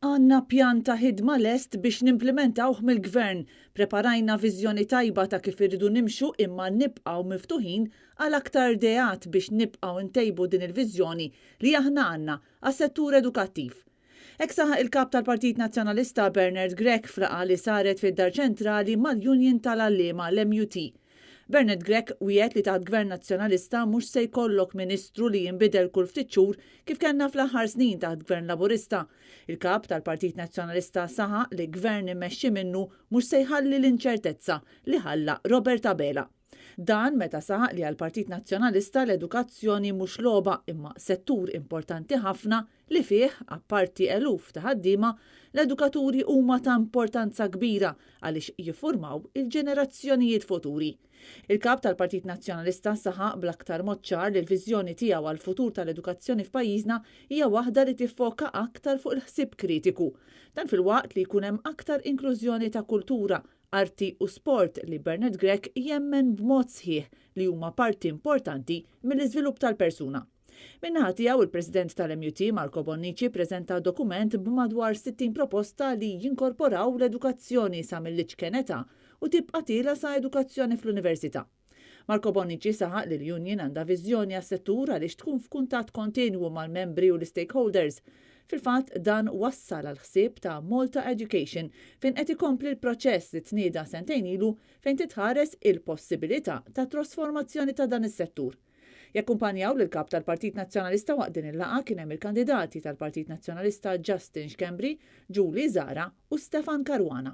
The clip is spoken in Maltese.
Għandna pjan ta' ħidma lest biex nimplimentawh mill-Gvern. Preparajna viżjoni tajba ta' kif irridu nimxu imma nibqgħu miftuħin għal aktar ideat biex nibqgħu ntejbu din il-viżjoni li aħna għandna għas-settur edukattiv. Hekk saħaq il-Kap tal-Partit Nazzjonalista Bernard Grech f'laqgħa li saret fid-Dar Ċentrali mal-Union tal-Għalliema, l-MUT. Bernard Grech wiegħed li taħt Gvern Nazzjonalista mhux se jkollok Ministru li jinbidel kull ftit xhur kif kellna fl-aħħar snin taħt Gvern Laburista. Il-Kap tal-Partit Nazzjonalista saħaq li Gvern immexxi minnu mhux se jħalli l-inċertezza li ħalla Robert Abela. Dan meta saħaq li għall-Partit Nazzjonalista l-edukazzjoni mhux logħba imma settur importanti ħafna li fih, apparti eluf ta' ħaddiema, l-edukaturi huma ta' importanza kbira għaliex jiffurmaw il-ġenerazzjonijiet futuri. Il-Kap tal-Partit Nazzjonalista saħaq bl-aktar mod ċar li l-viżjoni tiegħu għall-futur tal-edukazzjoni f'pajjiżna hija waħda li tiffoka aktar fuq il-ħsieb kritiku. Dan filwaqt li jkun hemm aktar inklużjoni ta' kultura, arti u sport li Bernard Grech jemmen b'mod sħiħ li huma parti importanti mill-iżvilupp tal-persuna. Min-naħa tiegħu, il-President tal-MUT, Marco Bonnici, preżenta dokument b'madwar 60 proposta li jinkorporaw l-edukazzjoni sa mill-iċken età u tibqa' tiela' sa edukazzjoni fl-università. Marco Bonnici saħaq li l-union għandha viżjoni għas-settur għaliex tkun f'kuntatt kontinwu mal-membri u l-istakeholders. Fil-fatt, dan wassal għall-ħsieb ta' Malta Education fejn qed ikompli l-proċess li tnieda sentejn ilu fejn titħares il-possibilità ta' trasformazzjoni ta' dan is-settur. Jakkumpanjaw lill-Kap tal-Partit Nazzjonalista waqt din il-laqgħa kien hemm il-kandidati tal-Partit Nazzjonalista Justin Schembri, Julie Zahra u Stefan Caruana.